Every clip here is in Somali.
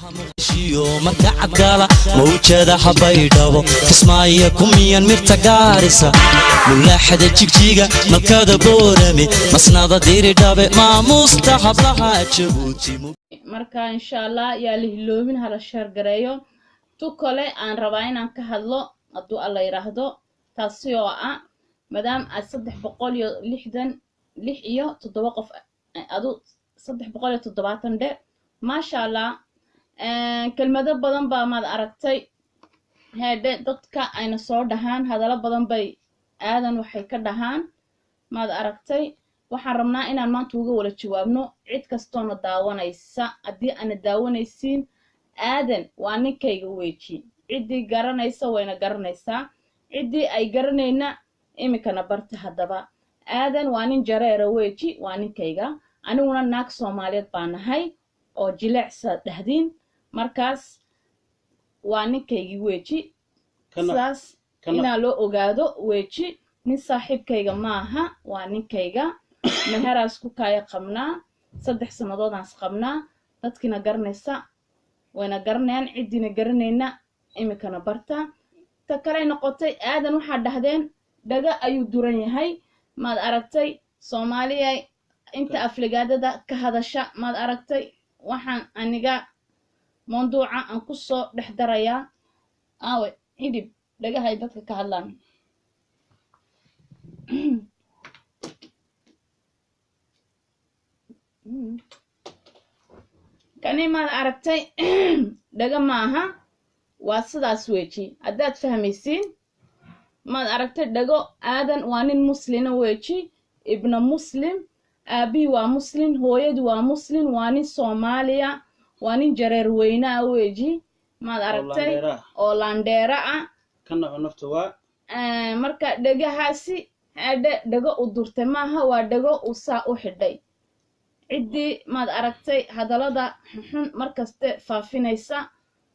Marka cadgala mawjada habaydhabo, Kismaayo kumiyan, mirta Gaarisa, mulaaxada Jigjiga, malkada Boorame, masnada Diridhabe, maamuusta hablaha Jabuuti. Marka insha Allah yaa la hiloobin, hala share gareeyo. Tu kale aan rabaa inaan ka hadlo hadduu Alla yidhaahdo, taasi oo ah maadaam aad 366 iyo 7 qof, adu 370 dhe, maasha Allah. Kelmado badan baa maad aragtay heedhe dadka ayna soo dhahaan, hadallo badan bay Aadan waxay ka dhahaan, maad aragtay. Waxaan rabnaa inaan maanta uga wada jawaabno cid kastoona daawanaysa. Haddii aana daawanaysiin, Aadan waa ninkayga weji. Ciddii garanaysa wayna garanaysaa, ciddii ay garanayna iminkana barta. Haddaba Aadan waa nin Jareera weji, waa ninkayga. Aniguna naag Soomaaliyeed baa nahay oo jileecsa dhahdiin. Markaas waa ninkaygii weji, sidaas inaa loo ogaado weji. Nin saaxiibkayga maaha, waa ninkayga. Meheraas ku kaaya qabnaa, 3 sannadoodaan is qabnaa. Dadkiina garanaysa wayna garanayaan, ciddiina garanayna iminkana barta. Ta kaley noqotay, Aadan waxaad dhahdeen dhaga ayuu duran yahay, maad aragtay. Soomaaliya inta afligaadada ka hadasha, maad aragtay, waxaan aniga mawduuca aan kusoo dhex darayaa aawe idhib dhagahay dadka ka hadlaan. Kani, maad aragtay, dhaga maaha, waa sidaas weji haddaad fahmaysiin, maad aragtay. Dhago Aadan waa nin muslina weji, ibna Muslim, aabihii waa Muslim, hooyadii waa Muslim, waa nin Soomaaliya, waa nin Jareer weynaa weji, maad aragtay, oo landheera ah. Marka dhegahaasi hadhe dhego u durtay maaha, waa dhego uu saa u xidhay. Ciddii, maad aragtay, hadallada xunxun markaste faafinaysa,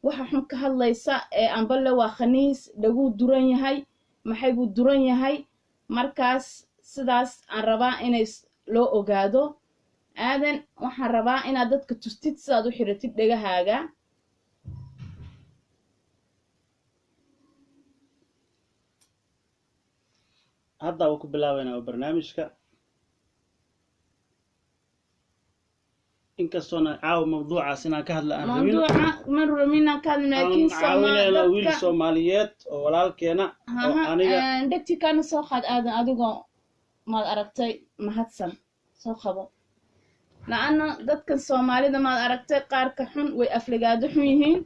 waxa xun ka hadlaysa ee amballe waa khaniis, dhaguu duran yahay, maxay buu duran yahay? Markaas sidaas aan rabaa inay loo ogaado. Aadan, waxaan rabaa inaad dadka tustid sidaad u xidhatid dhegahaaga. Hadda uu ku bilaabaynaa barnaamijka, inkastoona caawa mawduucaas inaan ka hadla aan rabin. Mawduuca ma rabin inaan ka hadlin, laakiin aan caawinayna wiil Soomaaliyeed oo walaalkeena oo aniga. Dhegti kaana soo qaad Aadan, adigoo, maad aragtay, mahadsan, soo qabo. La-anna dadkan Soomaalida, maad aragtay, qaarka xun way afligaado xun yihiin,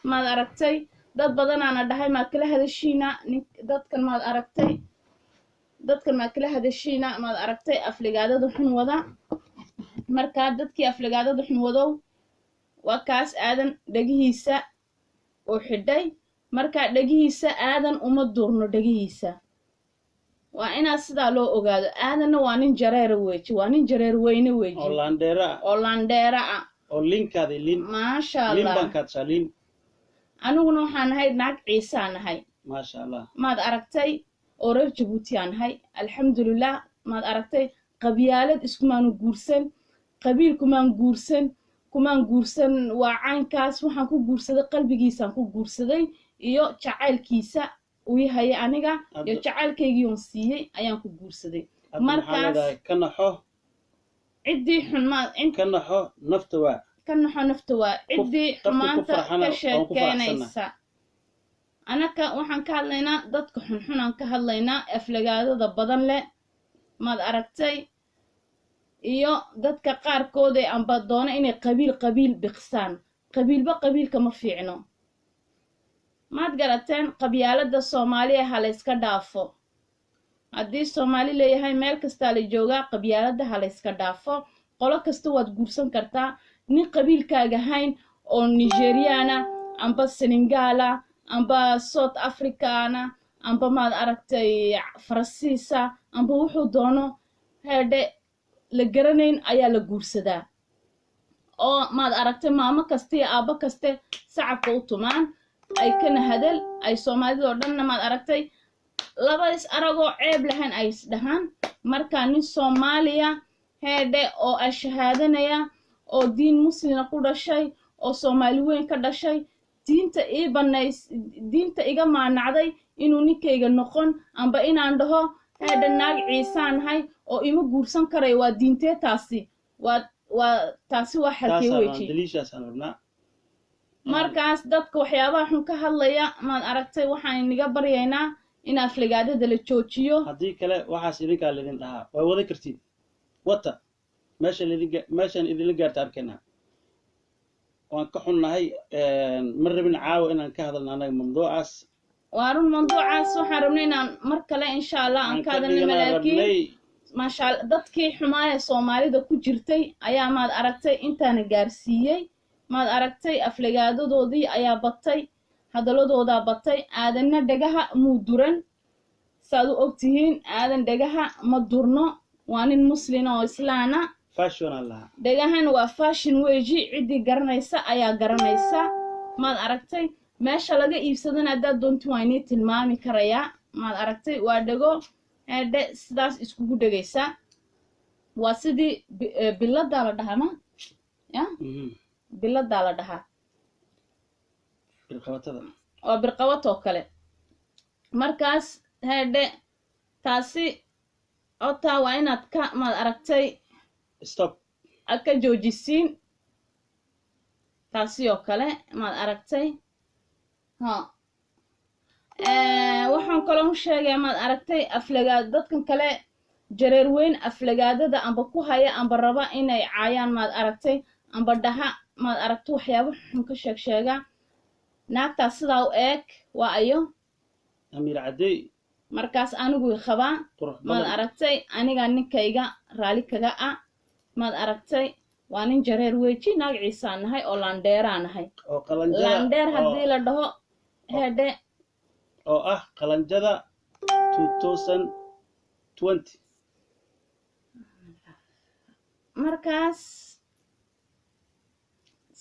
maad aragtay. Dad badanaana dhahay maad kala hadashiina nin dadkan, maad aragtay, dadkan maad kala hadashiina, maad aragtay, afligaadada xun wada. Markaa dadkii afligaadada xun wadow, waa kaas Aadan dhegihiisa uu xidhay. Markaa dhegihiisa Aadan uma durno, dhegihiisa waa inaa sidaa loo ogaado. Aadanna waa nin Jareera weji, waa nin Jareer weyne weji. Oo laandheera ah. Oo landheera ah. Oo linkaadi lin. Maasha lin Allah. Baan kaadsaa lin. Aniguna waxaan nahay naag Ciisaa nahay. Maasha Allah. Maad aragtay, oo reer Jabuutiyaan nahay, alxamdulilah. Maad aragtay, qabyaalad iskumaanu guursan, qabiil kumaan guursan, kumaan guursan. Waa caynkaas. Waxaan ku guursaday qalbigiisaan ku guursaday iyo jacaylkiisa uu yahay aniga iyo jacaylkaygiion siiyey ayaan ku guursaday. Hadda maxaa Markaas leedahay? Ka naxo. Ciddii xun ma in Ka naxo nafta waa. Ka naxo nafta waa ciddii qofkii ku xumaanta farxana ka waan ku sheekeynaysa. Anaka waxaan ka hadlaynaa dadka xunxunaan ka hadlaynaa, aflagaadada badan leh, maad aragtay, iyo dadka qaarkood ee amba doono inay qabiil qabiil biqsaan. Qabiilba qabiilka ma fiicno, maad garateen. Qabyaalada Soomaaliya ha la yska dhaafo. Haddii Soomaali leeyahay, meel kastaa la joogaa, qabyaalada ha la yska dhaafo. Qolo kasta waad guursan kartaa, nin qabiilkaaga hayn oo Nigeriana amba Senegala amba South Africana amba, maad aragtay, Faransiisa amba wuxuu doono heedhe la garanayn ayaa la guursadaa, oo, maad aragtay, maamo kasta iyo aabbo kaste sacabka u tumaan ay kana hadal ay Soomaalida oo dhanna, maad aragtay, laba is aragoo ceeb lahayn ay is dhahaan. Marka nin Soomaaliya heedhe oo ashahaadanaya oo diin Muslina ku dhashay oo Soomaali weyn ka dhashay, diinta ii banays, diinta iga maanacday inuu ninkayga noqon amba inaan dhaho heedha naag Ciisaan nahay oo ima guursan karay. Waa diintee taasi? Waa taasi, waa xalkee weji? Daliishaasaan rabnaa. Markaas dadka waxyaabaha xun ka hadlaya, maad aragtay, waxaan inaga baryaynaa in aflagaadada la joojiyo. Haddii kale waxaas idinkaa laydin dhahaa, waa wada kartiin wata meesha laydin meeshaan idinla gaarta arkaynaa. Waan ka xunnahay, ma rabin caawa inaan ka hadalno anaga mamduucaas. Waa run, mawduucaas waxaan rabnay inaan mar kale, insha Allah, aan ka hadalno, laakiin rabnay. Maasha Allah, dadkii xumaaya Soomaalida ku jirtay ayaa, maad aragtay, intaana gaarsiiyey. Maad aragtay, aflagaadadoodii ayaa batay, hadaladoodaa batay. Aadanna dhagaha muu duran, saad u ogtihiin, Aadan dhagaha ma durno, waa nin muslina oo islaana. Fashion aan lahaa. Dhagahan waa fashion weji, ciddii garanaysa ayaa garanaysa. Maad aragtay, meesha laga iibsadana haddaad doonti waa inii tilmaami karayaa. Maad aragtay, waa dhego heedhe sidaas iskugu dhegaysa, waa sidii biladaa la dhahaa, ma ya? Biladaa la dhahaa. Birqabatada. Waa birqabatoo kale. Markaas heedhe taasi otaa waa inaad ka, maad aragtay, stop, aad ka joojisiin taasi oo kale. Maad aragtay, ha, waxaan kaloo u sheegaya, maad aragtay, aflagaad dadkan kale jareer weyn aflagaadada amba ku haya amba raba inay caayaan, maad aragtay, amba dhaha, maad aragtay, waxyaabo xun ka sheeg sheega naagtaas sidaa u eeg, waa ayo? Amiir Cadey. Markaas anigu i qabaa. Qurux maad badan. Aragtay, anigaa ninkayga raali kaga ah. Maad aragtay, waa nin jareer weji, naag Ciisaa nahay oo laandheeraa nahay. Oo qalanjada. Laandheer haddii la dhaho heedhe. Oo ah qalanjada 2020. Markaas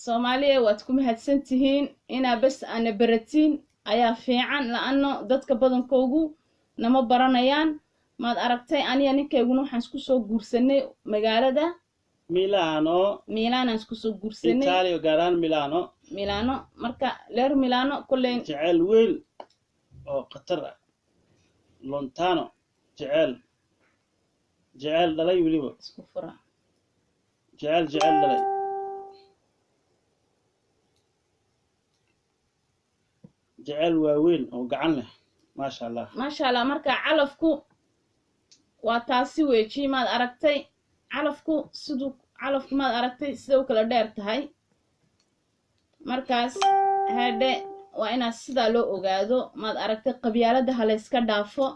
Soomaaliya waad ku mahadsan tihiin inaa bes ana beratiin ayaa fiican, la-ano dadka badankoogu nama baranayaan. Maad aragtay, aniga ninkayguna waxaan isku soo guursanay magaalada Milano. Milaanaan isku soo guursanay. Italia, gaar ahaan Milano. Milano. Marka leer Milano kolley jeceyl weyn oo khatar ah, lontano, jeceyl jeceyl dhalay weliba. Isku fura. Jeceyl jeceyl dhalay, jeceyl waaweyn oo gacan leh, maasha Allah. Maasha Allah. Marka calafku waa taasi weji. Maad aragtay, calafku siduu calafku, maad aragtay, sida u kala dheer tahay. Markaas hadhe waa inaad sidaa loo ogaado. Maad aragtay, qabyaalada ha layska dhaafo.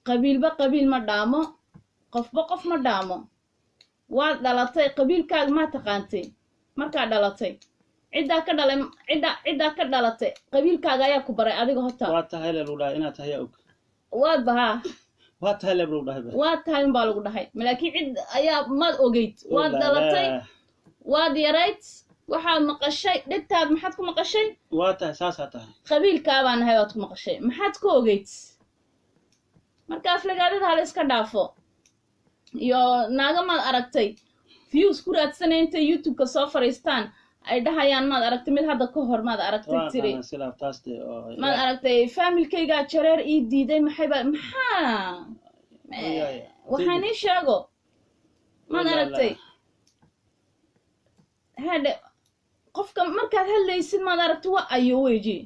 Qabiilba qabiil ma dhaamo, qofba qof ma dhaamo. Waad dhalatay, qabiilkaaga maa taqaantay markaad dhalatay? Ciddaa ka dhalay, ciddaa ka dhalatay qabiilkaaga ayaa ku baray adiga horta. Waa tahay le lagu dhahay, inaad tahay yaa og. Waad bahaa. Waa tahay le lagu dhahay ba. Waad tahay unbaa lagu dhahay, laakiin cid ayaa maad ogeyd. Waad dhalatay, waad yarayd, waxaad maqashay dhegtaad. Maxaad ku maqashay? Waa tahay, saasaa tahay. Qabiilkaa baa nahay waad ku maqashay, maxaad ku ogeyd? Marka aflagaadada hala iska dhaafo. Iyo naaga, maad aragtay, views ku raadsanay intay YouTube-ka soo fadhiistaan ay dhahayaan, maad aragtay, mid hadda ka hor, maad aragtay, waa tiri aqaanaa silaaf taas de oo maad aragtay, familkaygaa jareer ii diiday, maxay ba maxaa? Waxaan ii sheego, maad aragtay, hadhe qofka markaad hadlaysid, maad aragtay, waa ayo weji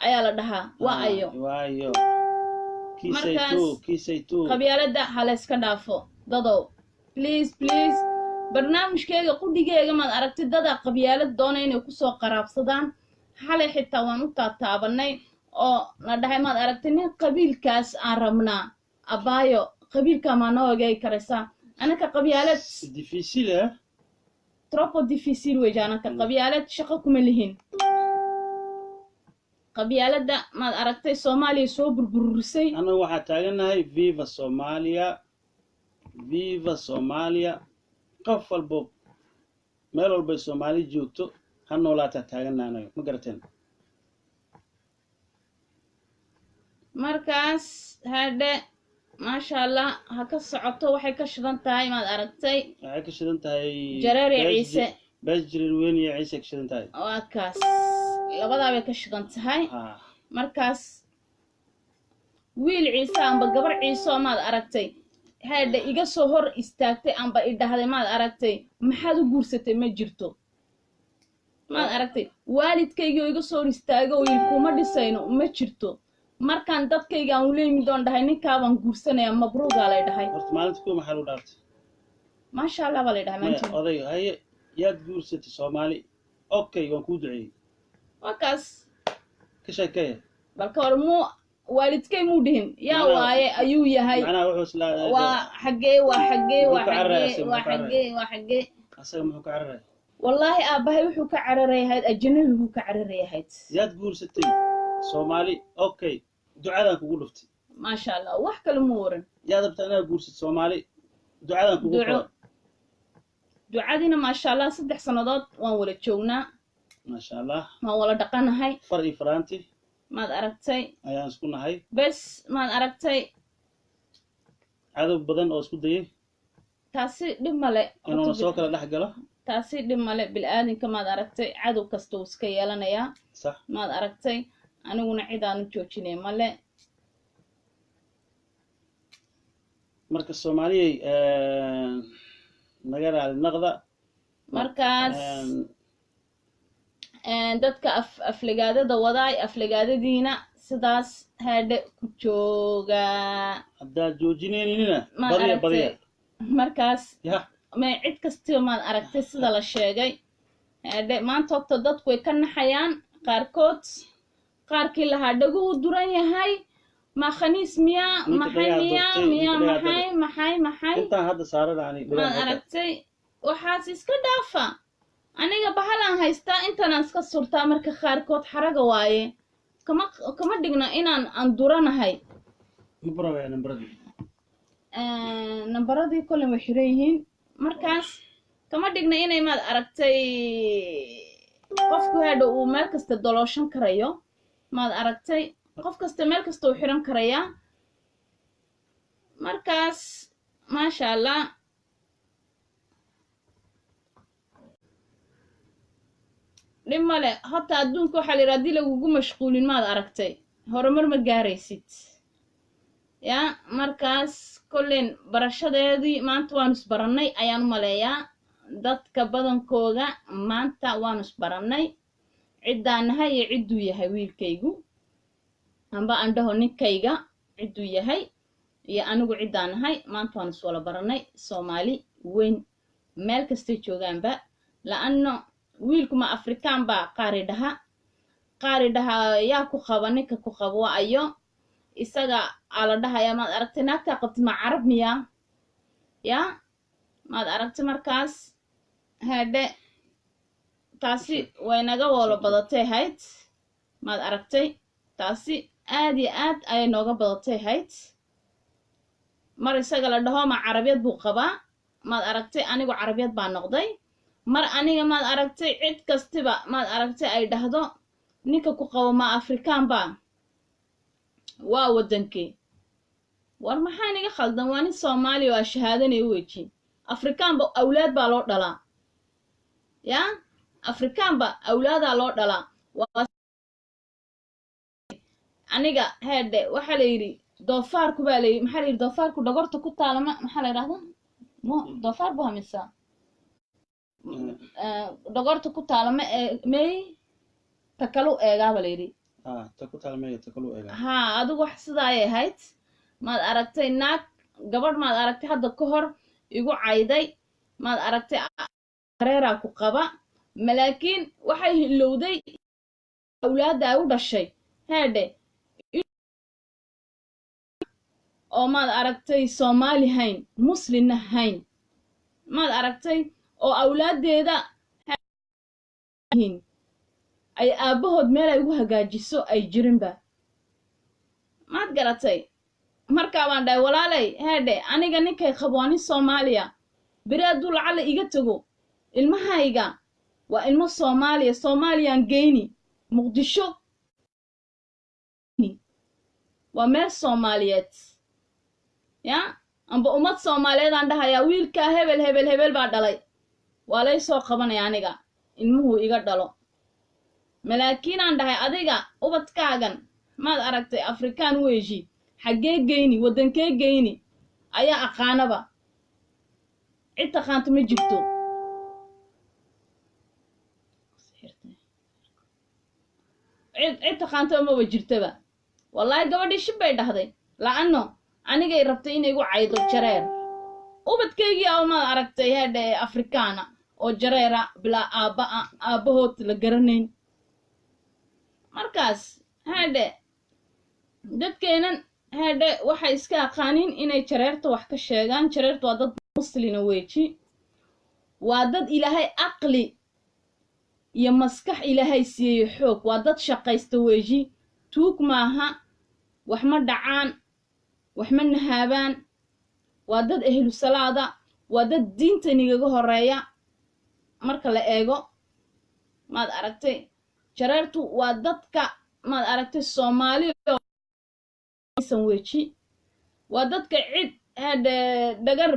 ayaa la dhahaa, waa ayo? Waayo. Markaas Kiisaytu kiisaytu. Qabyaalada ha la iska dhaafo dadow, please, please. Barnaamijkeega qudhigeega, maad aragtay, dadaa qabyaalad doona inay kusoo qaraabsadaan. Xalay xitaa waan u taataabanay oo na dhahay, maad aragtay, nin qabiilkaas aan rabnaa, abaayo, qabiilkaa maa noo ogeey karaysaa? Anaka qabyaalad C'est difficile, hein? Trop difficile weji. Anaka qabyaalad shaqo kuma lihin. Qabyaalada, maad aragtay, Soomaaliya soo burburisay. Annagu waxaa taagannahay viva Soomaaliya, viva Soomaaliya. Qof walbo meel walbay Soomaali joogto ha noolaataa taagannahay anaga, ma garateen? Markaas hadhe, maasha Allah, ha ka socoto. Waxay ka shidan tahay, maad aragtay, waxay ka shidan tahay Jareer iyo beesha Ciise. Beesha Jareerweyne iyo Ciise ka shidan tahay. Waa kaas, labadaa bay ka shidan tahay. Markaas wiil Ciise amba gabar Ciise oo, maad aragtay, haadha iga soo hor istaagtay amba i dhahday, maad aragtay, maxaad u guursatay, ma jirto. Maad aragtay, waalidkaygii oo iga soo hor istaago oo yidhi kuma dhisayno, ma jirto. Markaan dadkayga aan ula yimid oon dhahay ninkaabaan guursanaya, mabruugaa lay dhahay. Horta maalinta kuwa maxaa lagu dhaartay? Maasha Allah baa lay dhahay. Maya. Maanta. Odayga haye, yaad guursatay? Soomaali. Okay, waan kuu duceeyey. Waa kaas. Ka sheekeeya. Bal ka hor muu waalidkay muu dhihin yaa waaye ayuu yahay? Macnaha wuxuu islaa Waa xaggee, waa xaggee, Muxuu waa ka cararaya xaggee, asaga? waa Muxuu ka cararaya? xaggee, waa xaggee? Asaga muxuu ka cararaya? Wallaahi aabbahay wuxuu ka cararayahayd ajanabi buu ka cararayahayd. Yaad guursatay? Soomaali. Okay, ducadaan kugu dhuftay. Maasha Allah, wax kale muu oran. Yaad rabtaa inaad guursatay? Soomaali. Ducadaan kugu Duco. qoray. Ducadiina maasha Allah, 3 sannadood waan wada joognaa. Maasha Allah. Waan wada dhaqanahay. Far iyo faraanti. Maad aragtay. Ayaan isku nahay. Bes, maad aragtay. Cadow badan oo isku dayay Taasi dhib male. inuuna soo kala dhex galo. Taasi dhib male, bil'aadinka, maad aragtay, cadow kasta wuu iska yeelanayaa. Sax. Maad aragtay, aniguna cid aanu joojinay male. Marka Soomaaliyey, naga raali naqda. Markaas dadka aflagaadada wadaay, aflagaadadiina sidaas haadhe ku joogaa. Haddaad joojinaynina Maad badiya badiya. aragtay, markaas ya ma cid kastiba, maad aragtay, sida la sheegay haadhe maanta horta dadku way ka naxayaan qaarkood, qaarkii lahaa dhaguhu duran yahay, ma khaniis miyaa? Ninka Maxay dhagaha miyaa durtay, miyaa ninka dhagaha maxay maxay maxay? Intaan hadda saaran ani Maad aragtay, waxaas iska dhaafa. Aniga bahalaan haystaa, intanaan iska surtaa marka qaarkood, xaraga waaye, kama dhigno inaan aan duranahay. Ma barawaya nambaradii. Nambaradii kolley way xiran yihiin. Markaas kama dhigna inay, maad aragtay, qofku hadha uu meel kasta dolooshan karayo. Maad aragtay, qof kasta meel kasta uu xiran karayaa. Markaas maasha Allah, dhib male. Horta adduunka waxaa la yidhaha haddii lagugu mashquulin, maad aragtay, horumar ma gaaraysid ya. Markaas kolleyn barashadeedii maanta waanu isbarannay ayaan u maleeyaa. Dadka badankooda maanta waanu isbarannay, ciddaan nahay iyo cidduu yahay wiilkaygu, amba aan dhaho ninkayga cidduu yahay iyo anigu ciddaan nahay, maanta waanu iswala barannay. Soomaali weyn meel kastay joogaanba, la'anno wiilku ma Afrikaan baa qaari dhaha, qaari dhaha yaa ku qaba, ninka ku qabo waa ayo, isaga aa la dhahayaa, maad aragtay, naagtaa qabtid ma Carab miyaa ya? Maad aragtay, markaas haadhe taasi way naga wolo badatay hayd. Maad aragtay, taasi aad iyo aad ayay nooga badatay hayd. Mar isaga la dhaho ma Carabiyad buu qabaa, maad aragtay, anigu Carabiyad baa noqday. Mar aniga, maad aragtay, cid kastiba, maad aragtay, ay dhahdo ninka ku qabo ma Afrikaan baa, waa waddankee? War maxaa niga khaldan? Waa nin Soomaaliya oo aa shahaadanaya weji. Afrikaanba awlaad baa loo dhalaa ya, Afrikaanba awlaadaa loo dhalaa. Waa aniga heedhe, waxaa la yidhi doofaarku baa la yidhi, maxaa la yidhi, doofaarku dhogorta ku taala ma maxaa la yidhahdaa, mo doofaar buu hamisaa dhogorta ku taala ma ee mey ta kalu eegaaba la yidhi. Ah, ta ku taalmeeya ta kalu eegaa. Haa, adigu wax sidaa ay ahayd. Maad aragtay, naag gabadh, maad aragtay, hadda ka hor igu cayday, maad aragtay, reeraa ku qaba, malaakiin waxay hilowday awlaadda ay u dhashay heedhe oo, maad aragtay, Soomaali hayn, Muslimna hayn, maad aragtay, oo awlaaddeeda yihiin ay aabbahood meel ay ugu hagaajiso ay jirinba. Maad garatay, markaa baan dhahay, walaalay heedhe, aniga ninkay qabo waa nin Soomaaliya. Beri hadduu lacala iga tago, ilmahayga waa ilmo Soomaaliya, Soomaaliyaan geyni, Muqdisho waa meel Soomaaliyeed ya, amba ummad Soomaaliyeed aan dhahayaa wiilkaa hebel hebel hebel baa dhalay. Waa lay soo qabanaya aniga ilmuhu iga dhalo. Malaakiinaan dhahay adiga ubadkaagan maad aragtay Afrikaan weeji, xaggee geyni, waddankee geyni ayaa aqaanaba, cid taqaanto ma jirto. Cid taqaanto maba jirtaba. Wallaahi gabadhii shib bay dhahday, la'ano anigay rabtay inay igu caydo jareer. Ubadkaygii aba maad aragtay heedhe Afrikaana oo jareera, bilaa aabba'a, aabbahood la garanayn. Markaas heedhe dadkeenan heedhe waxay iska aqaanin inay jareerta wax ka sheegaan. Jareerta waa dad muslina weeji, waa dad Ilaahay aqli iyo maskax Ilaahay siiyey xoog, waa dad shaqaysta weeji, tuug maaha, wax ma dhacaan, wax ma nahaabaan, waa dad ehlu salaada, waa dad diinta nigaga horeeya. Marka la eego maad aragtay jareertu waa dadka maad aragtay Soomaali san weeji, waa dadka cid hadhe dhagar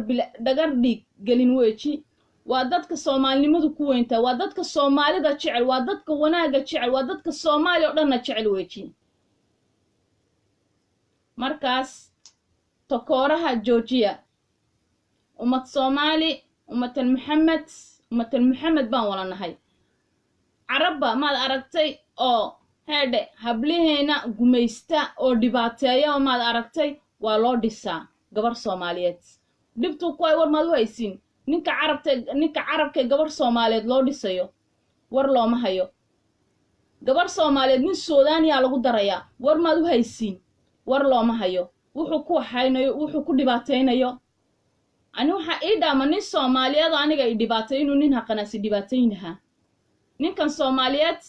dhagar dhiig gelin weeji, waa dadka soomaalinimadu ku weyntaa, waa dadka Soomaalida jecel, waa dadka wanaagga jecel, waa dadka Soomaaliya oo dhanna jecel weeji. Markaas tokooraha joojiya, ummad Soomaali, ummatal Maxamed, ummatal Maxamed baan wala nahay. Carabba maad aragtay oo heedhe habliheena gumaysta oo dhibaateeya oo maad aragtay waa loo dhisaa gabar Soomaaliyeed. Dhibtuu ku ay war maad u haysiin ninka carabta, ninka carabka gabar Soomaaliyeed loo dhisayo war looma hayo. Gabar Soomaaliyeed nin Suudaaniyaa lagu darayaa, war maad u haysiin? War looma hayo. Wuxuu ku waxaynayo, wuxuu ku dhibaataynayo. Ani waxaa ii dhaama nin Soomaaliyeed oo aniga i dhibaatay inuu nin haqanaasi dhibaataynahaa. Ninkan Soomaaliyeed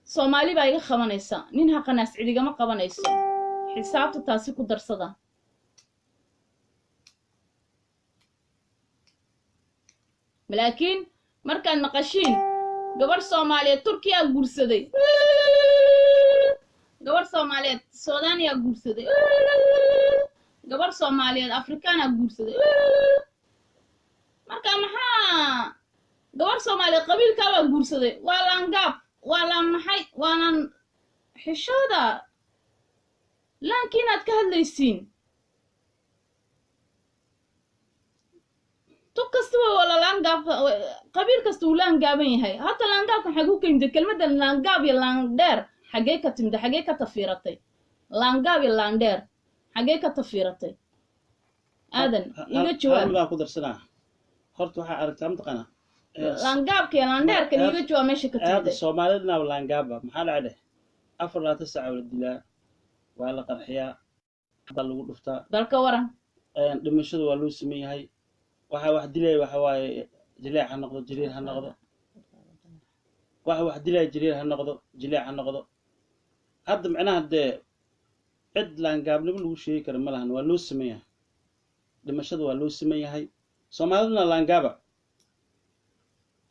Soomaali baa iga qabanaysa, nin haqanaas cidigama qabanayso. Xisaabta taasi ku darsada. Laakiin markaad maqashiin gabarh Soomaaliyeed Turkiyaa guursaday, gabarh Soomaaliyeed Suudaaniyaa guursaday, gabarh Soomaaliyeed Afrikaanaa guursaday, marka maxaa gabarh Soomaaliyeed qabiilkaabaa guursaday, waa laangaab, waa laan maxay, waa laan xishooda laankiinaad ka hadlaysiin. Tug kastaba wala laangaab, qabiil kasta uu laangaaban yahay. Hadda laangaabkan xaguu ka yimid kelmadda laangaab iyo laandheer? Xaggee ka timid? Xaggee ka tafiiratay laangaab iyo laandheer? Xaggee ka tafiiratay? Aadan iga jawaab. Hal ku darsanaa horta, waxaa aragtaa mataqaanaa laangaabka iyo laandheerkan, iga jawaab meesha ka hadda timid. Soomaalidna laangaaba maxaa dhacay dheh, 24 saac waa la dilaa, waa la qarxiyaa, baa lagu dhuftaa. Dalka waran dhimashadu waa loo siman yahay. Waxa wax dilaya waxa waaye jileec ha noqdo, jiriir ha noqdo, waxa wax dilaya jiriir ha noqdo, jileec ha noqdo. Hadda macnaha dee cid laangaabnimo lagu sheegi karo ma lahan, waa loo siman yahay, dhimashada waa loo siman yahay. Soomaaliduna laangaaba.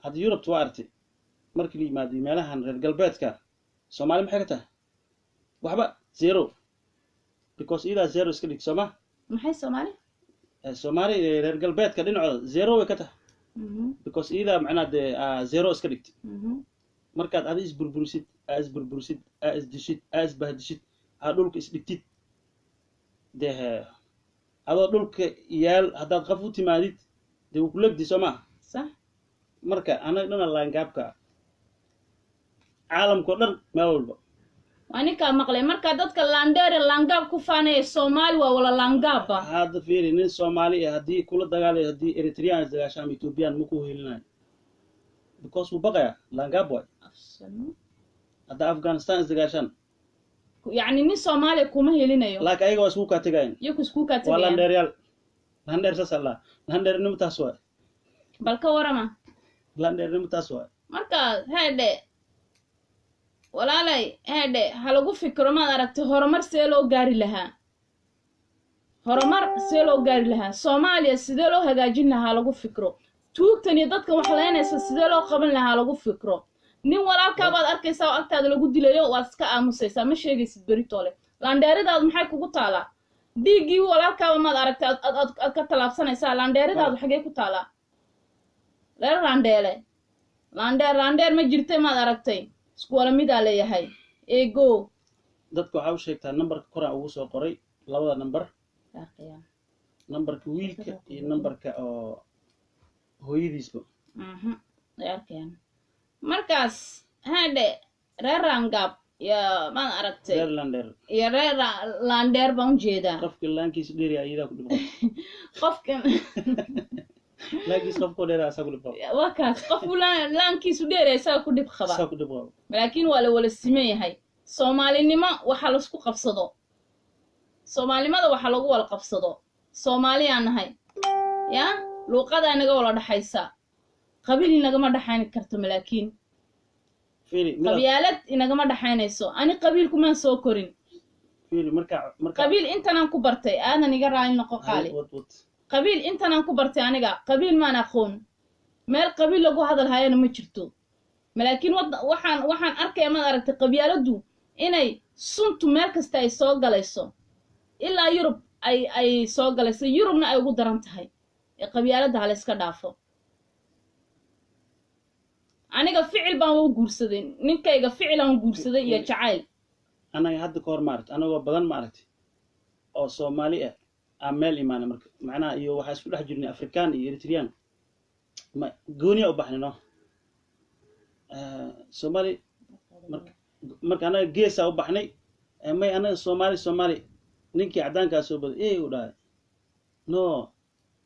Hadda Yurubta waa aragtay markii la yimaado meelahan reer galbeedka, Soomaali maxay ka tahay? Waxba, zero, because iyadaa zero iska dhig sooma. Maxay Soomaali? Soomaali reer galbeedka dhinacooda zero way ka tahay, because iyadaa macnaha dee zero iska dhigtay. Markaad adi isburburisid, aa isburburisid, aa isdishid, aa isbahdishid, aa dhulka isdhigtid, dee adoo dhulka yaal haddaad qof u timaadid dee wuu ku legdi soo maa. Sax. Marka anaga dhana laangaabka caalamkao dhan meel walba. Waa ninkaa maqlay. Marka dadka laandheer ee laangaab ku faanaya, Soomaali waa wala laangaabba. Hadda fiiri, nin Soomaali ah haddii kula dagaalayo, haddii Eritrean is dagaashaan ama Ethiopian, ma ku helinayo because wuu baqayaa, laangaab waay. Hadda Afghanistan is dagaashaan, Yacni nin Soomaaliya kuma helinayo. Laakiin ayaga waa isku kaa tegayan. Iyaku isku kaa waa tegayaan. Landheeryaal, landheer saas allaa, landheernimo taas waay. Bal ka warama. Landheernimo taas waay. Marka heedhe walaalay, heedhe ha lagu fikiro maad aragtay horumar see loo gaari lahaa, horumar see loo gaari lahaa, Soomaaliya sidee loo hagaajin lahaa lagu fikro, tuugtan iyo dadkan wax leynaysa sidee loo qaban lahaa lagu fikro. Nin walaalkaabaad arkaysaa oo agtaada lagu dilayo, waad iska aamusaysaa, ma sheegaysid beritoole. Laandheeridaadu maxay kugu taalaa? Dhiiggii walaalkaaba maad aragtay aad aad aad ka tallaabsanaysaa, laandheeridaadu xagee ku taalaa? Reer Laandheele, Laandheer, Laandheer ma jirta, maad aragtay? Isku wala midaa leeyahay ego. Dadka waxaa u sheegtaa nambarka koraan ugu soo qoray, labada nambar, nambarka wiilka iyo nambarka oo hooyadiisba. Way arkayaan. Markaas haadhe, reer Raangaab iyo, maad aragtay, reer Landheer iyo reer Laandheer baan ujeedaa. Qofka laankiisa dheeri iyadaa ku dhib qabto. Qofka Laankiisa qofkoo dheer asaa ku dhib qabo. Waa kaas, qofku laankiisu dheeraya isaga ku dhib qaba. Asaa ku dhib qabo. Laakiin waa la wala siman yahay. Soomaalinimo waxaa laisku qabsado, soomaalinimada waxaa lagu wala qabsado. Soomaaliyaan nahay, ya luuqadaa inaga wala dhaxaysa, qabiil inagama dhaxayn karto. Malaakiin Fiiri midaad qabyaalad inagama dhaxaynayso. Ani qabiilkumaan soo korin. Fiiri, marka Qabiil intanaan ku bartay, aadan iga raali noqo, qaali. Wad wad. Qabiil intanaan ku bartay, aniga qabiil maan aqoon, meel qabiil lagu hadal hayana ma jirto. Malaakiin waxaan arkaya, maad aragtay, qabyaaladdu inay suntu meel kasta ay soo galayso, ilaa Yurub ay soo galayso, Yurubna ay ugu daran tahay. Ee qabyaaladda hala iska dhaafo. Aniga ficil baan u guursaday ninkayga, ficilaan u guursaday iyo jacayl. Anaga hadda ka hor, maaragtay, anagoo badan, maaragtay, oo Soomaali ah aan meel imaanay. Marka macnaha iyo waxaa isku dhex jirnay Afrikaan iyo Eritrean, ma gooniya u baxnay, no Soomaali. Marka anaga geesaa u baxnay. May anaga Soomaali, Soomaali. Ninkii caddaankaa soo baday ey u dhahay, no,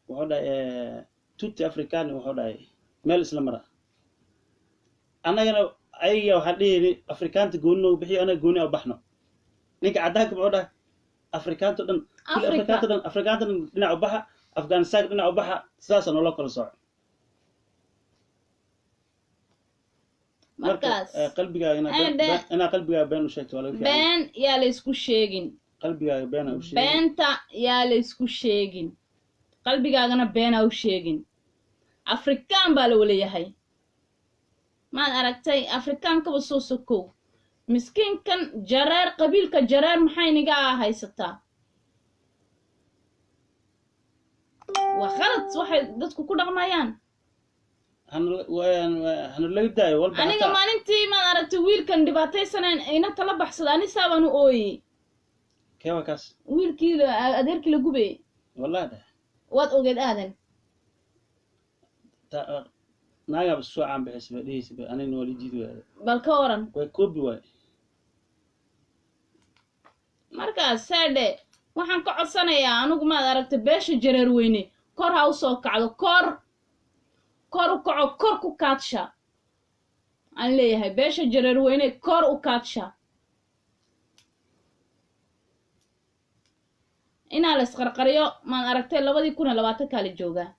wuxuu dhahay tutti africani, wuxuu dhahay meel isla mara. Annagana ayaga waxaan dhehayni Afrikaanta gooni noogu bixiyo, anaga gooni a u baxno. Ninka caddaanka muxuu dhahay? Afrikaanta dhan kulli Africa. Afrikaanta dhan dhinac u baxa, Afghanistan dhinac u baxa, sidaasa noola kala sooco. Marka Markaas qalbigaaga inaa qalbigaaga been u sheegto waa laga fiican. Been yaa la isku sheegin. Qalbigaaga been ha u sheegin. Beenta yaa la isku sheegin, qalbigaagana been ha u sheegin. Afrikaan baa la walayahay, maad aragtay? Afrikaankaba soo sokow, miskiinkan Jareer, qabiilka Jareer maxay niga haysataa? Waa khalad waxay dadku ku dhaqmayaan. Hana laga daayo walba. Aniga hataa maalintii, maad aragtay, wiilkan dhibaataysaneen ina tala baxsada, ani saabaan u ooyey. Kee waa kaas? Wiilkii adeerkii la gubayey. Wallahi dheh. Waad ogeed, aadan. Naagaaba isku soo caan bixisay ba dhehaysa ba anigna waa la jiidi waaya. Bal ka waran? Waa koobi waay. Markaas saadhe, waxaan ka codsanayaa anigu, maad aragtay, beesha Jareer Weyne kor ha u soo kacdo, kor kor u kaco, kor ku kaadsha aan leeyahay. Beesha Jareer Weyne kor u kaadsha. Inaa la isqarqariyo, maad aragtay, 2020-kaa la joogaa.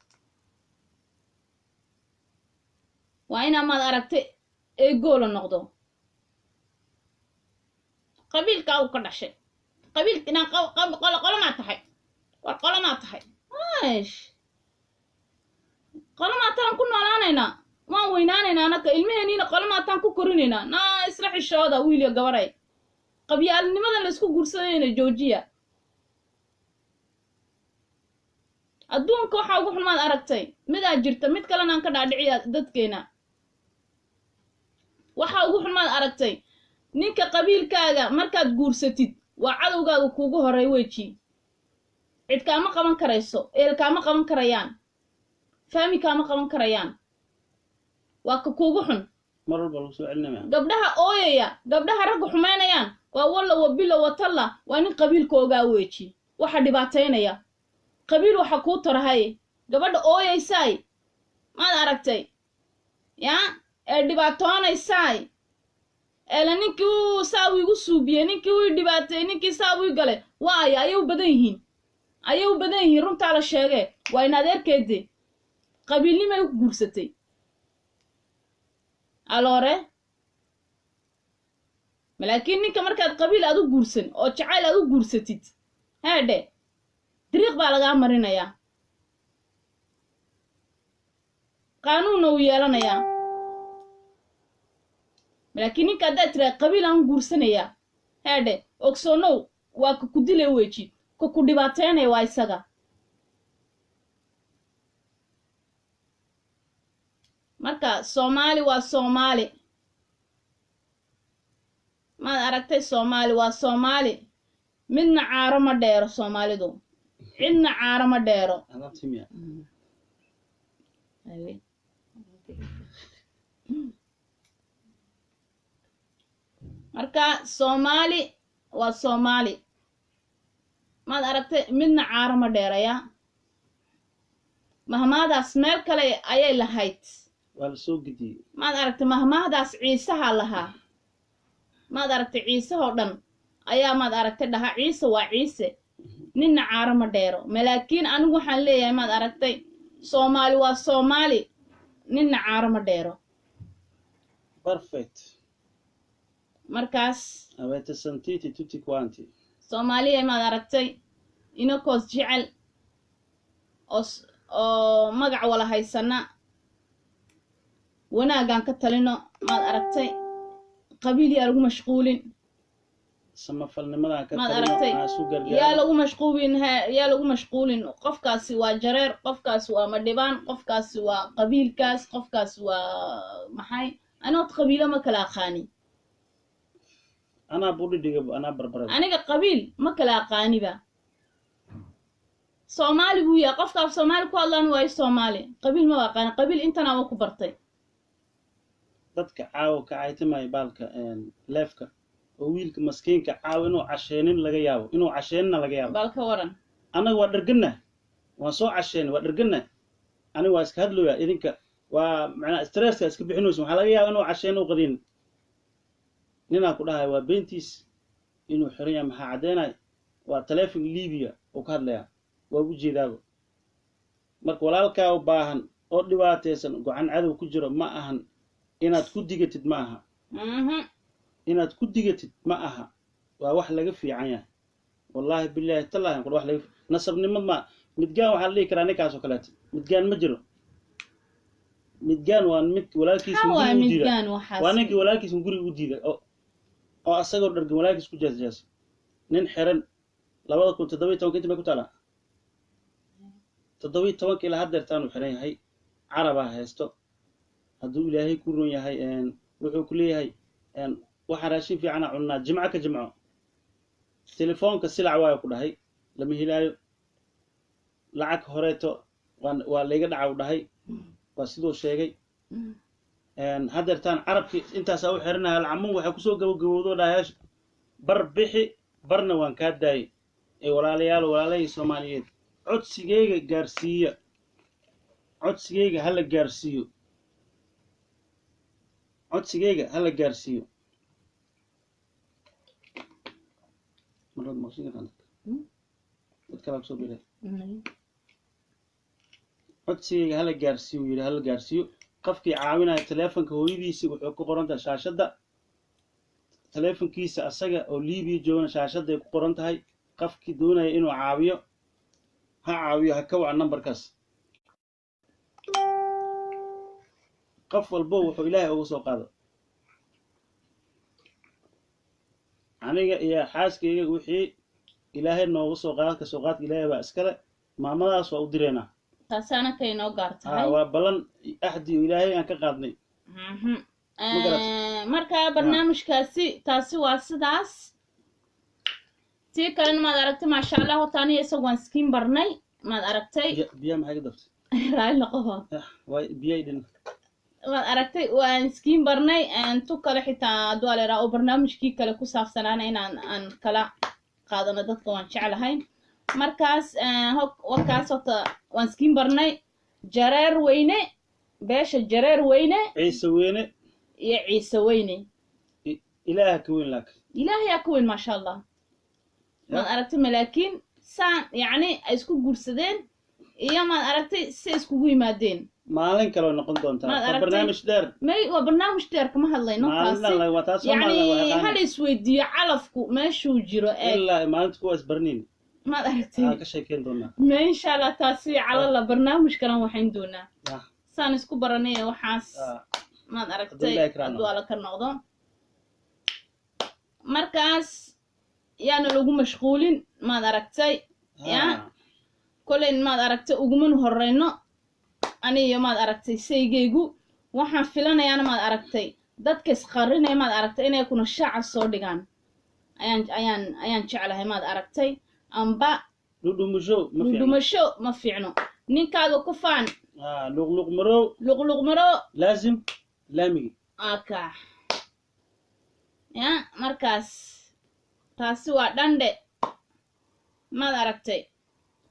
Waa inaa, maad aragtay, eegoola noqdo. Qabiilkaa uu ka dhashay, qabiilka inaan qolo qolomaa tahay, war qolomaa tahay, aish, qolomaataan ku noolaanaynaa, waan weynaanaynaa, anaka ilmaheeniina qolomaataan ku korinaynaa. Naa isla xishooda, wiil iyo gabaray. Qabyaalnimada la isku guursadayna joojiya. Adduunka waxaa ugu xumaad aragtay midaa jirta, mid kalena aan ka dhaadhiciya dadkeena. Waxaa ugu xumaad aragtay ninka qabiilkaaga markaad guursatid, waa cadowgaaga kuugu horay weji. Cid kaama qaban karayso, eel kaama qaban karayaan, faami kaama qaban karayaan, waa ka kuugu xun. Mar walba lagu soo celinaya. Gabdhaha ooyaya, gabdhaha ragga xumaynayaan, waa walla wabilo watalla, waa nin qabiilkoogaa weji waxa dhibaataynaya. Qabiil waxa kuu tarahay gabadha ooyaysaay, maad aragtay, ya ee dhibaatoonaysaay, eela ninkii uu saa uu igu suubiyey, ninkii uu i dhibaateeyey, ninkii saa uu i galay, waaya ayay u badan yihiin, ayay u badan yihiin. Runtaa la sheegee, waa in adeerkeede qabiilnimay u guursatay aloore. Laakiin ninka markaad qabiil aad u guursan oo jacayl aad u guursatid, haadhe, dariiq baa lagaa marinayaa, qaanuunna uu yeelanayaa. Laakiin ninka haddaad tiraa qabiil aan guursanayaa, haadhe, ogsoonow, waa ka ku dilay weji, ka ku dhibaateynaya waa isaga. Marka Soomaali waa Soomaali, maad aragtay? Soomaali waa Soomaali, midna caaro ma dheero. Soomaalidu cidna caaro ma dheero. Alaabtii miya? Marka Soomaali waa Soomaali, maad aragtay? Midna caaro ma dheeraya. Mahmaadaas meel kale ayay lahayd. Waa la soo gediyey. Maad aragtay? Mahmaahdaas Ciisaha lahaa, maad aragtay? Ciisahoo dhan ayaa, maad aragtay, dhahaa Ciise waa Ciise, ninna caaro ma dheero. Malaakiin anigu waxaan leeyahay, maad aragtay, Soomaali waa Soomaali, ninna caaro ma dheero. Perfect. Markaas Avete sentiti tutti quanti? Soomaaliya, maad aragtay, inakoos jecel oo oo magac wala haysana, wanaagaan ka talino, maad aragtay? Qabiil yaa lagu mashquulin. Samafalnimadan ka Maad talino. aragtay? Aan isu Yaa gargaarno. lagu mashquulin, yaa lagu mashquulin qofkaasi waa Jareer, qofkaasi waa Madhibaan, qofkaasi waa qabiilkaas, qofkaasi waa maxay. Anood qabiilo ma kala aqaani. Anaa budhi dhigaba, anaa barbarada. Aniga qabiil ma kala aqaaniba. Soomaali buu yahay qofka af Soomaali ku hadlaan waayo. Soomaali qabiil ma aqaani, qabiil intana waa ku bartay. Dadka caawa ka caytamaya baalka leefka oo wiilka maskiinka caawa inuu casheenin laga yaabo, inuu casheenina laga yaabo. Bal ka waran? Annaga waa dherganna, waan soo casheen, waa dherganna. Aniga waa iska hadlooya, idinka waa macnaa stresska iska bixinayso. Waxaa laga yaaba inuu casheen u qadin. Ninaa ku dhahaya waa beentiis inuu xiran yahay. Maxaa caddeynaya? Waa taleefon Libiya uu ka hadlayaa, waa u jeedaaba. Marka walaalkaa u baahan oo dhibaataysan, gocan cadow ku jiro, ma ahan inaad ku digatid, ma aha. Inaad ku digatid ma aha, waa wax laga fiican yahay. Wallaahi bilaahi tallaahi qur wax laga nasabnimo ma midgaan. Waxaa la dhihi karaa ninkaas oo kaleeto midgaan ma jiro. Midgaan waa mid walaalkiis Maxaa waa guriga u diida. Midgaan waxaas. Waa ninkii walaalkiis guriga u diiday oo asagoo dhargan walaalkiis ku jeesjeesa. Nin xiran 2017 inta may ku taalaa, 17-ka ilaa haddeertaanuu xiran yahay. Carabaa haysto. Hadduu Ilaahay ku run yahay, wuxuu ku leeyahay, waxaan raashin fiicana cunnaa jimco ka jimco. Telefoonka silac waayo ku dhahay, lama helaayo. Lacag horeeto waa layga dhaca u dhahay, waa siduu sheegay. Haddeertaan carabki intaasaa u xiranaya. Alcamuun waxay kusoo gabagabowdo dhahayaasha bar bixi barna waan kaa daayay. Ee walaalayaal, walaalahii Soomaaliyeed, codsigayga gaarsiiya, codsigayga hala gaarsiiyo, codsigayga hala gaarsiiyo. Marlaad maqshin kartaan dadka? Dad kalaa kusoo biiray. Codsigayga hala gaarsiiyo yidhi, hala gaarsiiyo. Qofkii caawinaya, taleefonka hooyadiisi wuxuu ku qoran tahay shaashadda. Taleefonkiisa asaga oo Libiya joogana shaashadday ku qoran tahay. Qofkii doonaya inuu caawiyo ha caawiyo, ha ka waca nambarkaas. Qof walbo wuxuu Ilaahay uga soo qaado. Aniga iyo xaaskayga wixii Ilaahay nooga soo qaado, ka soo qaadka Ilaahay baa iskale. Maamadaas waa u direynaa. Taasaana kay noo gaar tahay. Waa ballan axdi oo Ilaahay aan ka qaadnay. Ma garatay? Marka barnaamijkaasi taasi waa sidaas. Tii kalena, maad aragtay, maasha Allah, horta aniga isagu waan iskiin barnay, maad aragtay? Biyaha maxay ka daftay? Raali noqo. Waa biyay dhin. Maad aragtay, waan iskiin barnay. Tu kale xitaa hadduu aleeraa oo barnaamijkii kale ku saabsanaana inaan aan kala qaadano dadka waan jeclahay. Markaas wakaas horta waan iskiin barnay Jareer Weyne, beesha Jareer Weyne. Ciise Weyne. Iyo Ciise Weyne. Ilaaha ka weyn laakin. Ilaahay aa ka weyn, maasha Allah, maad aragtay? Malaakiin saan yacni ay isku guursadeen iyo, maad aragtay, si ay iskugu yimaadeen. Maalin kale way noqon doontaa. Maad waa aragtay? Barnaamij dheer. May, waa barnaamij dheer, kama hadlayno maalin taasi. Dhan waa taas oo yacni maalin waa hala isweydiiyo calafku meeshuu jiro eeg. Ilaa maalinta kuwa isbarniin Maad aragtay? Aan ka sheekeyn doonaa. Ma insha Allah, taasi calala barnaamij kalan waxayn doonaa saan isku baranay ee waxaas. Maad aragtay? Hadduu Ilaahay karaano. Hadduu Alla ka noqdo. Markaas yaana lagu mashquulin, maad aragtay? Ya koleyn, maad aragtay, uguman horeyno aniyo, maad aragtay, saygaygu Waxaan filanayaana, maad aragtay, dadka isqarinaya, maad aragtay, inay kuna shaaca soo dhigaan ayaan jeclahay, maad aragtay, amba Dhudhumasho ma fiicno. Dhudhumasho ma fiicno. Ninkaaga ku faan. Ah, luqluq marow. Luqluq maro. Laazim laamigi. Aka ya markaas taasi waa dhandhe, maad aragtay,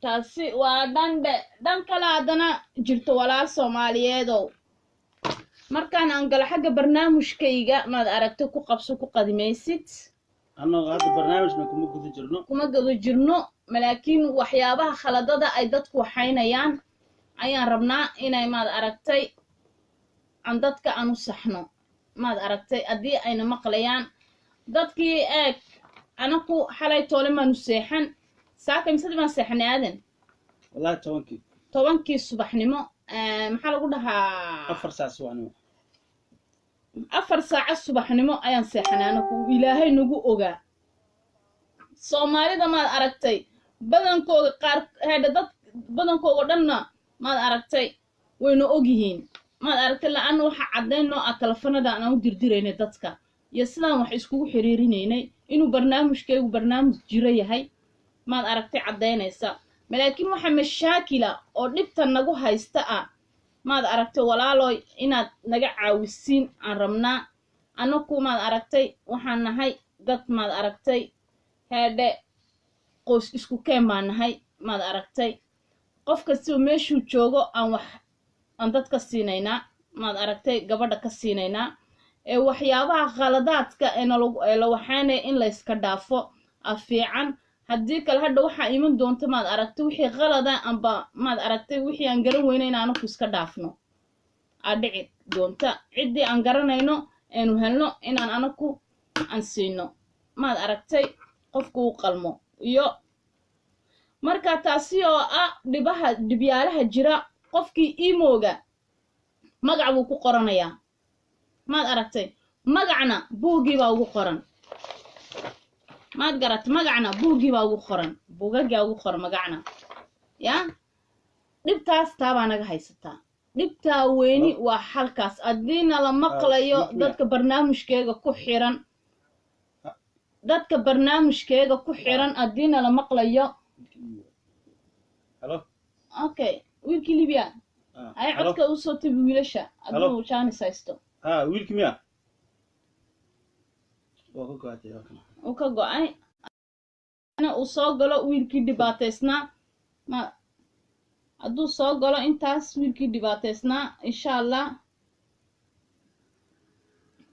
taasi waa dhandhe. Dhan kale haddana jirto, walaal Soomaaliyeedow, markaan aan galo xagga barnaamijkayga, maad aragtay, ku qabso ku qadimaysid. Annaga hadda barnaamijna kuma guda jirno. Kuma gado jirno, laakiin waxyaabaha khaladada ay dadku waxaynayaan ayaan rabnaa inay, maad aragtay, aan dadka aan u saxno, maad aragtay, haddii ayna maqlayaan dadkii. Eeg, anaku xalay toole maanu seexan. Saaka misadii baan seexanay, Aadan? Wallahi 10-kii. 10-kii subaxnimo. Maxaa lagu dhahaa? 4 saac subaxnimo. 4 saaco subaxnimo ayaan seexanay anaku. Ilaahay nagu ogaa. Soomaalida, maad aragtay, badankooga qaar hedha, dad badankooga dhanna, maad aragtay, wayna ogyihiin, maad aragtay, la-anna waxa caddayn noo ah telefonada aan u dirdiraynay dadka iyo sidaan wax iskugu xiriirinaynay inuu barnaamijkaygu barnaamij jiro yahay, maad aragtay, caddaynaysa. Laakiin waxa mashaakila oo dhibta nagu haysta ah, maad aragtay, walaaloy, inaad naga caawisiin aan rabnaa. Anaku, maad aragtay, waxaan nahay dad, maad aragtay, heedhe, qoys isku keen baan nahay, maad aragtay. Qof kastaba meeshuu joogo aan wax aan dad ka siinaynaa, maad aragtay, gabadha ka siinaynaa. Ee waxyaabaha khaladaadka ee nalagu ee la waxaynaya in layska dhaafo a fiican. Haddii kale hadha waxaa iman doonta, maad aragtay, wixii qalada amba, maad aragtay, wixii aan garan weyna in anaku iska dhaafno aa dhici doonta. Ciddii aan garanayno eenu helno inaan anaku aan siino, maad aragtay, qofku u qalmo. Iyo marka taasi oo ah dhibaha dhibyaalaha jira, qofkii imooga magac buu ku qoranayaa, maad aragtay, magacna buuggii baa ugu qoran, maad garatay, magacna buuggii baa ugu qoran, buugaggii ugu qoran magacna. Ya dhibtaas taabaa naga haysataa. Dhibtaa weyni waa xalkaas haddiina la maqlayo. Dadka barnaamijkeega ku xiran, dadka barnaamijkeega ku xiran, haddiina la maqlayo. Halo. Okay, wiilkii Libya ay codka usoo tabi wiilasha hadduu jaanis haysto. Ha, wiilkii miya waa ka go-atay, waa kana. Uu ka go-ay uu soo galo wiilkii dhibaataysnaa. Ma hadduu soo galo intaas wiilkii dhibaataysnaa, insha Allah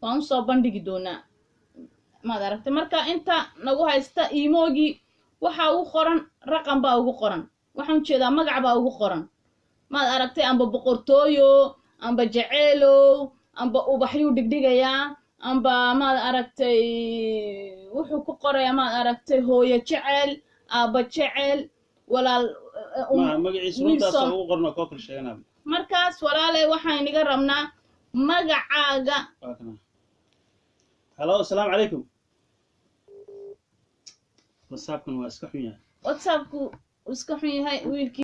waan usoo bandhigi doonaa, maad aragtay. Marka inta nagu haysta, iimoogii waxaa ugu qoran raqam baa ugu qoran, waxaan ujeedaa magac baa ugu qoran, maad aragtay, amba boqortooyo, amba jeceelow, amba ubaxyuu dhigdhigayaa, amba, maad aragtay, wuxuu ku qorayaa, maad aragtay, hooyo jecel, aabba jecel, walaal. Ma magaciisa runtaas ugu qorno koo kala sheeganaa. Markaas walaalay, waxaan inaga rabnaa magacaaga. Waa kana. Halo, asalaamu calaykum. WhatsAppkan waa iska xun yahay. WhatsAppku iska xun yahay wiilkii.